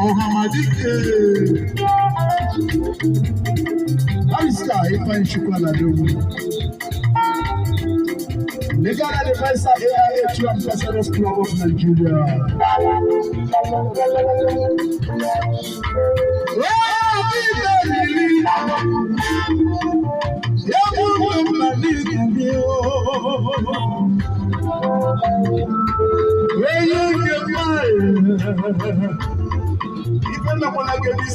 Ọhamadike Barrister Ifeanyi Chukwu Aladogwu, Legal Advisor, AIA Ambassadors Club of Nigeria. Ife mekwana ga-ebi.